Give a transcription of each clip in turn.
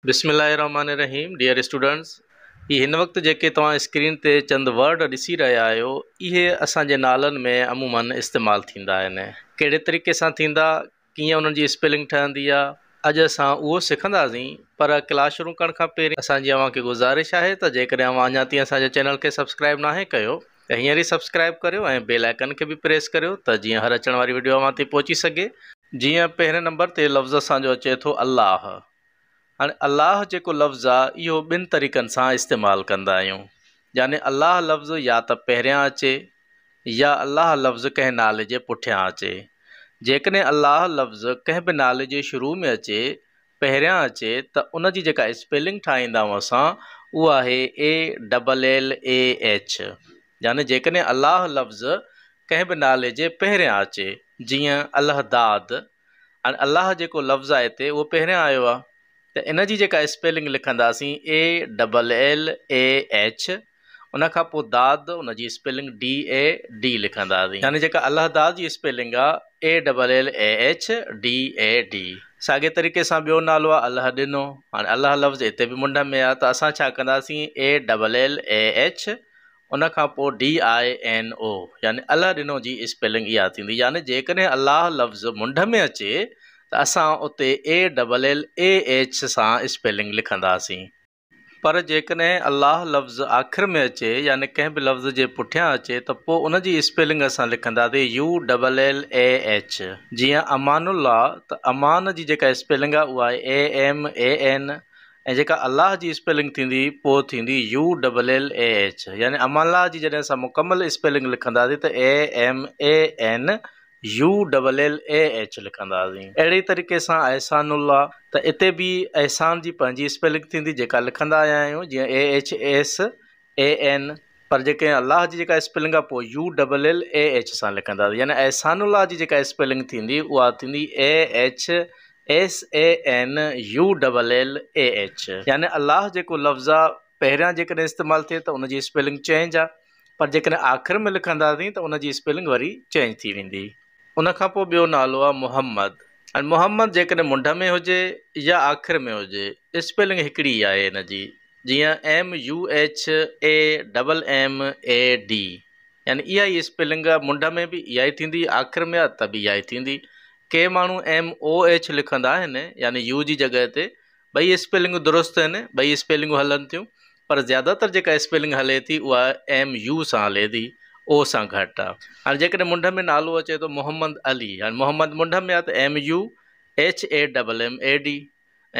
بسم الله الرحمن الرحيم ڊيئر اسٽوڊنٽس هي هن وقت جيڪي توهان اسڪرين تي چند ورڊ ڏسي رهيا آهيو اهي اسان جي نالن ۾ عموماً استعمال ٿيندا آهن ڪهڙي طريقي سان ٿيندا ڪيئن انهن جي اسپيلنگ ٺهندي آهي اڄ اسان اهو سکنداسين پر ڪلاس شروع ڪرڻ کان پهرين اسان جي اوهان کي گذارش آهي ته جيڪڏهن اوهان اڃا تائين اسان جي چينل کي سبسڪرائب ناهي ڪيو ته هينئر ئي سبسڪرائب ڪريو ۽ بيل آئيڪن کي به پريس ڪريو ته جيئن هر اچڻ واري وڊيو اوهان تائين پهچي سگهي. جيئن پهرين نمبر تي لفظ اسان جو اچي ٿو الله. هاڻي الله جيڪو لفظ آ اهو ٻن طريقن سان استعمال ڪندا آهيون يعني الله لفظ يا ته پهريان اچي يا الله لفظ ڪنهن نالي جي پٺيان اچي. جيڪڏهن الله لفظ ڪنهن به نالي جي شروع ۾ اچي، پهريان اچي ته ان جي جيڪا اسپيلنگ ٺاهيندا آهيون اسان اها آهي A double L A H يعني جيڪڏهن الله لفظ ڪنهن به نالي جي پهريان اچي جيئن الله داد هاڻي الله جيڪو لفظ آهي هتي اهو پهريان آيو آهي ته ان جي جيڪا اسپيلنگ لکنداسين A double L A H ان کان پوء داد ان جي اسپيلنگ ڊي اي ڊي لکنداسين يعني جيڪا الله داد جي اسپيلنگ آهي اي double L A H D A D ساڳي طريقي سان ٻيو نالو آهي الله ڏنو هاڻي الله لفظ هتي به منڍ ۾ آهي ته اسان ڇا ڪنداسين A double L A H ان کان پوء ڊي I N او يعني الله ڏنو جي اسپيلنگ اها ٿيندي يعني جيڪڏهن الله لفظ منڍ ۾ اچي ته اسان اتي اي ڊبل ايل اي ايڇ سان اسپيلنگ لکنداسين. پر جيڪڏهن الله لفظ آخر ۾ اچي يعني ڪنهن به لفظ جي پٺيان اچي ته پوء ان جي اسپيلنگ اسان لکنداسين U double L A H جيئن امان الله ته امان جي جيڪا اسپيلنگ آهي اها آهي اي ايم اي اين ۽ جيڪا الله جي اسپيلنگ ٿيندي پوء ٿيندي U double L A H يعني امان الله جي جڏهن اسان مڪمل اسپيلنگ لکنداسين ته A M A N U double L A H لکنداسين. اهڙي طريقي سان احسان الله ته اتي به احسان جي پنهنجي اسپيلنگ ٿيندي جيڪا لکندا آيا آهيون جيئن اي ايڇ ايس اي اين پر جيڪي الله جي جيڪا اسپيلنگ آهي پوء U double L A H سان لکنداسين يعني احسان الله جي جيڪا اسپيلنگ ٿيندي اها ٿيندي اي H S A N U double L A H يعني الله جيڪو لفظ آ پهريان جيڪڏهن استعمال ٿئي ته ان جي اسپيلنگ چينج آ پر جيڪڏهن آخر ۾ لکنداسين ته ان جي اسپيلنگ وري چينج ٿي ويندي. ان کان پوء ٻيو نالو آ محمد ۽ محمد جيڪڏهن منڍ ۾ هجي يا آخر ۾ هجي اسپيلنگ هڪڙي ئي آهي ان جي جيئن M U H A double M A D يعني اها ئي اسپيلنگ منڍ ۾ به اها ئي ٿيندي آخر ۾ آ ته به اها ئي ٿيندي. ڪي ماڻهو ايم او ايڇ لکندا آهن يعني يو جي جڳهه تي ٻئي اسپيلنگون درست آهن ٻئي اسپيلنگون هلن ٿيون پر زياده تر جيڪا اسپيلنگ هلي ٿي اها ايم يو سان هلي ٿي او سان گهٽ آ. هاڻي جيڪڏهن منڍ ۾ نالو اچي ٿو محمد علي هاڻي محمد منڍ ۾ آ ته M U H A double M A D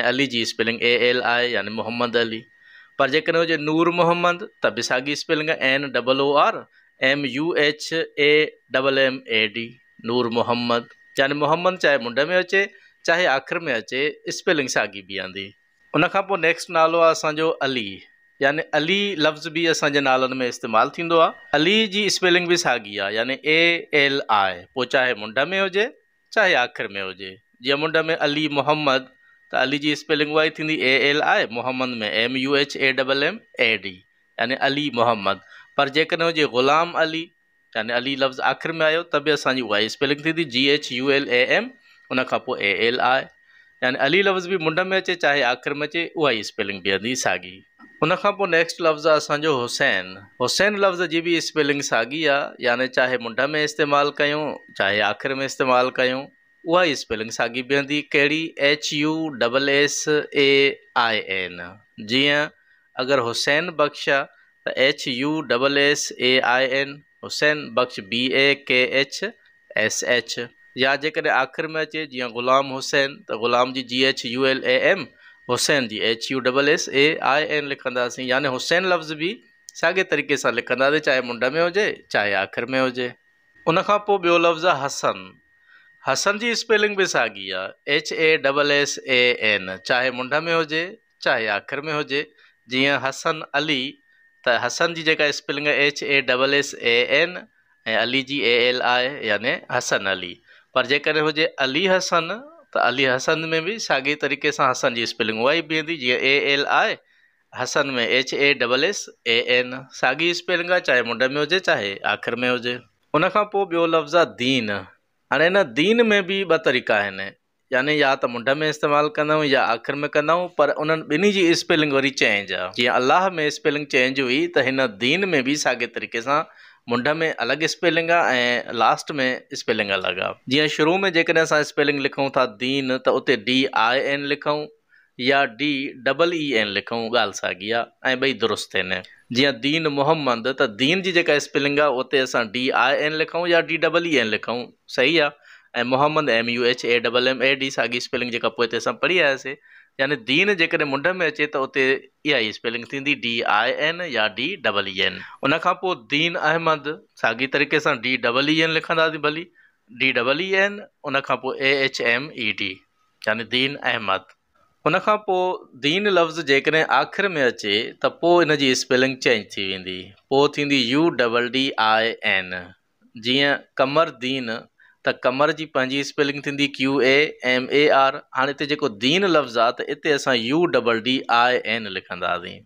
۽ Ali جي اسپيلنگ اي ايل I يعني محمد علي پر جيڪڏهن هجي نور محمد ته به ساڳي spelling N double O R M U H A double M A D Noor Muhammad يعني محمد چاهي منڍ ۾ اچي چاهي آخر ۾ اچي اسپيلنگ ساڳي بيهندي. ان کان پوء نيڪسٽ نالو آهي اسان جو علي يعني علي لفظ به اسان جي نالن ۾ استعمال ٿيندو آهي علي جي اسپيلنگ به ساڳي آهي يعني اي ايل I پوء چاهي منڍ ۾ هجي چاهي آخر ۾ هجي. جيئن منڍ ۾ علي محمد ته علي جي اسپيلنگ اها ئي ٿيندي اي L I Muhammad ۾ M U H A double M A D يعني علي محمد پر جيڪڏهن هجي غلام علي يعني علي لفظ آخر ۾ آيو ته به اسان جي اها ئي اسپيلنگ ٿيندي جي ايڇ يو ايل اي ايم ان کان پوء اي ايل I يعني علي لفظ به منڍ ۾ اچي چاهي آخر ۾ اچي اها ئي اسپيلنگ بيهندي ساڳي. ان کان پوء نيڪسٽ لفظ آ اسان جو حسين. حسين لفظ جي به اسپيلنگ ساڳي آ يعني چاهي منڍ ۾ استعمال ڪيون چاهي آخر ۾ استعمال ڪيون اها ئي اسپيلنگ ساڳي بيهندي ڪهڙي H U double S A I N جيئن اگر حسين بخش آ ته H U double S A I N Hussain Bakhsh B A K H S H يا جيڪڏهن آخر ۾ اچي جيئن غلام حسين ته غلام جي جي ايڇ يو ايل اي ايم حسين جي H U double S A I N لکنداسين يعني حسين لفظ به ساڳي طريقي سان لکنداسين چاهي منڍ ۾ هجي چاهي آخر ۾ هجي. ان کان پوء ٻيو لفظ آهي حسن حسن جي اسپيلنگ به ساڳي آهي ايڇ اي ڊبل ايس اي اين چاهي منڍ ۾ هجي چاهي آخر ۾ هجي جيئن حسن علي ته حسن جي جيڪا اسپيلنگ آهي ايڇ اي ڊبل ايس اي اين ۽ علي جي اي ايل I يعني حسن علي پر جيڪڏهن هجي علي حسن ته علي حسن ۾ به ساڳئي طريقي سان حسن جي اسپيلنگ اها ئي بيهندي جيئن A L I Hasan ۾ H A double S A N ساڳي اسپيلنگ آهي چاهي منڍ ۾ هجي چاهي آخر ۾ هجي. ان کان پوء ٻيو لفظ آهي دين هاڻي ان دين ۾ به ٻه طريقا آهن. يعني يا ته منڍ ۾ استعمال ڪندا آهيون يا آخر ۾ ڪندا آهيون پر انهن ٻنهي جي اسپيلنگ وري چينج آهي. جيئن الله ۾ اسپيلنگ چينج هئي ته هن دين ۾ به ساڳي طريقي سان منڍ ۾ الڳ اسپيلنگ آهي ۽ لاسٽ ۾ اسپيلنگ الڳ آهي. جيئن شروع ۾ جيڪڏهن اسان اسپيلنگ لکون ٿا دين ته اتي ڊي I N لکون يا ڊي ڊبل اي اين لکون ڳالهه ساڳي آهي ۽ ٻئي درست آهن. جيئن دين محمد ته دين جي جيڪا اسپيلنگ آهي اتي اسان ڊي I N لکون يا ڊي ڊبل اي اين لکون صحيح آهي ۽ Muhammad M U H A double M A D ساڳي اسپيلنگ جيڪا پوئتي اسان پڙهي آياسي يعني دين جيڪڏهن منڍ ۾ اچي ته اتي اها ئي اسپيلنگ ٿيندي ڊي I N يا ڊي ڊبل اي اين. ان کان پوء دين احمد ساڳي طريقي سان ڊي ڊبل اي اين لکنداسين ڀلي ڊي ڊبل اي اين ان کان پوء اي ايڇ ايم اي D يعني دين احمد. ان کان پوء دين لفظ جيڪڏهن آخر ۾ اچي ته پوء ان جي اسپيلنگ چينج ٿي ويندي پوء ٿيندي U double D I N جيئن قمر دين ته قمر جي پنهنجي اسپيلنگ ٿيندي Q A M A R هاڻي هتي جيڪو دين لفظ آ ته اتي اسان U double D I N لکنداسين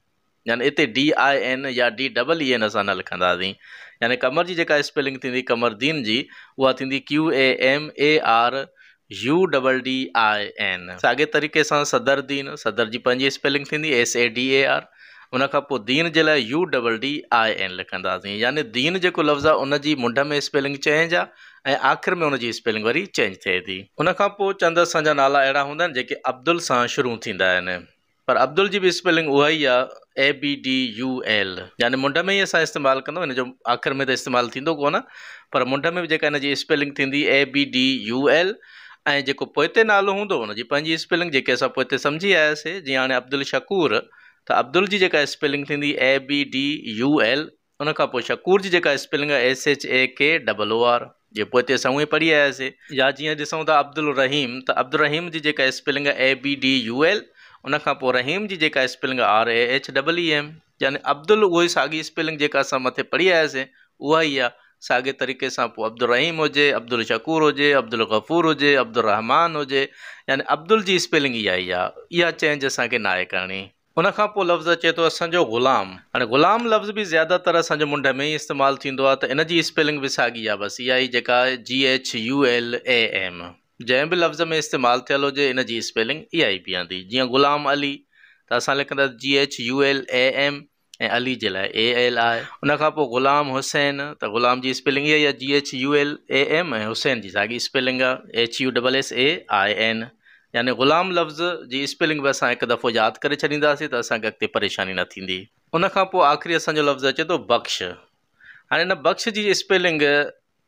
يعني اتي ڊي I N يا ڊي ڊبل اي اين اسان نه لکنداسين يعني قمر جي جيڪا اسپيلنگ ٿيندي قمر دين جي اها ٿيندي Q A M A R U double D I N. ساڳي طريقي سان صدر دين صدر جي پنهنجي اسپيلنگ ٿيندي S A D A R ان کان پوء دين جي لاء U double D I N لکنداسين يعني دين جيڪو لفظ آهي ان جي منڍ ۾ اسپيلنگ چينج آهي ۽ آخر ۾ ان جي اسپيلنگ وري چينج ٿئي ٿي. ان کان پوء چند اسان جا نالا اهڙا هوندا آهن جيڪي عبدل سان شروع ٿيندا آهن. پر عبدل جي به اسپيلنگ اها ئي آ اي بي ڊي يو ايل يعني منڍ ۾ ئي اسان استعمال ڪندو ان جو آخر ۾ ته استعمال ٿيندو ڪونه پر منڍ ۾ به جيڪا ان جي اسپيلنگ ٿيندي اي بي ڊي يو ايل ۽ جيڪو پوئتي نالو هوندو ان جي پنهنجي اسپيلنگ جيڪي اسان پوئتي سمجهي آياسي جيئن هاڻي عبدل شڪور ته عبدل جي جيڪا اسپيلنگ ٿيندي اي بي ڊي يو ايل ان کان پوء شڪور جي جيڪا اسپيلنگ آهي S H A K double O R جي پوئتي اسان اهي پڙهي آياسي. يا جيئن ڏسون ٿا عبدالرحيم ته عبدالرحيم جي جيڪا اسپيلنگ آهي اي بي ڊي يو ايل ان کان پوء رحيم جي جيڪا اسپيلنگ آهي آر اي ايڇ ڊبل اي ايم يعني عبدل اهو ئي ساڳي اسپيلنگ جيڪا اسان مٿي پڙهي آياسي اها ئي آهي ساڳي طريقي سان پوء عبدالرحيم هجي عبدالشڪور هجي عبدالغفور هجي عبدالرحمان هجي يعني عبدل جي اسپيلنگ اها ئي آهي اها چينج اسان کي ناهي ڪرڻي. ان کان پوء لفظ اچي ٿو اسان جو غلام. هاڻي غلام لفظ به زياده تر اسان جو منڍ ۾ ئي استعمال ٿيندو آهي ته ان جي اسپيلنگ به ساڳي آهي بس اها ئي جيڪا آهي جي ايڇ يو ايل اي ايم جنهن به لفظ ۾ استعمال ٿيل هجي ان جي اسپيلنگ اها ئي بيهندي جيئن غلام علي ته اسان لکنداسين جي ايڇ يو ايل اي ايم ۽ علي جي لاء اي ايل I ان کان پوء غلام حسين ته غلام جي اسپيلنگ اها ئي آهي جي ايڇ يو ايل اي ايم ۽ حسين جي ساڳي اسپيلنگ آهي ايڇ يو ڊبل ايس اي آء اين يعني غلام لفظ جي اسپيلنگ به اسان هڪ دفعو ياد ڪري ڇڏينداسين ته اسان کي اڳتي پريشاني نه ٿيندي. ان کان پوء آخري اسان جو لفظ اچي ٿو بخش. هاڻي ان بخش جي اسپيلنگ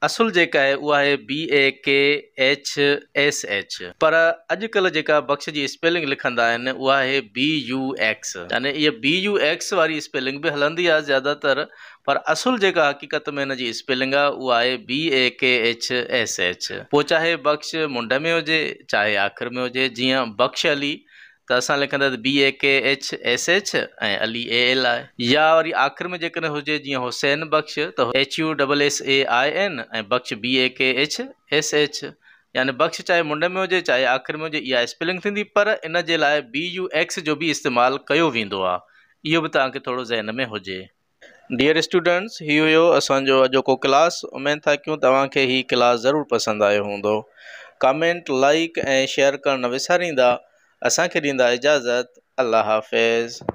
اصل جيڪا آهي اها آهي بي A K H S H پر اڄ ڪلهه جيڪا بخش جي اسپيلنگ لکندا آهن اها آهي بي يو ايڪس يعني اها بي يو ايڪس واري اسپيلنگ به هلندي آهي زياده تر پر اصل جيڪا حقيقت ۾ ان جي اسپيلنگ آهي اها آهي بي A K H S H. پوء چاهي بخش منڍ ۾ هجي چاهي آخر ۾ هجي جيئن بخش علي ته اسان لکنداسين B A K H S H ۽ Ali A L I يا وري آخر ۾ جيڪڏهن هجي جيئن حسين بخش ته H U double S A I N ۽ Bakhsh B A K H S H يعني بخش چاهي منڍ ۾ هجي چاهي آخر ۾ هجي اها اسپيلنگ ٿيندي پر ان جي لاء بي يو ايڪس جو به استعمال ڪيو ويندو آهي اهو به توهان کي ٿورو ذهن ۾ هجي. ڊيئر اسٽوڊنٽس هي هيو اسان جو اڄوڪو ڪلاس اميد ٿا ڪيون توهان کي هي ڪلاس ضرور پسند آيو هوندو ڪامينٽ لائيڪ ۽ شيئر ڪرڻ نه وساريندا اسان کي ڏيندا اجازت الله حافظ.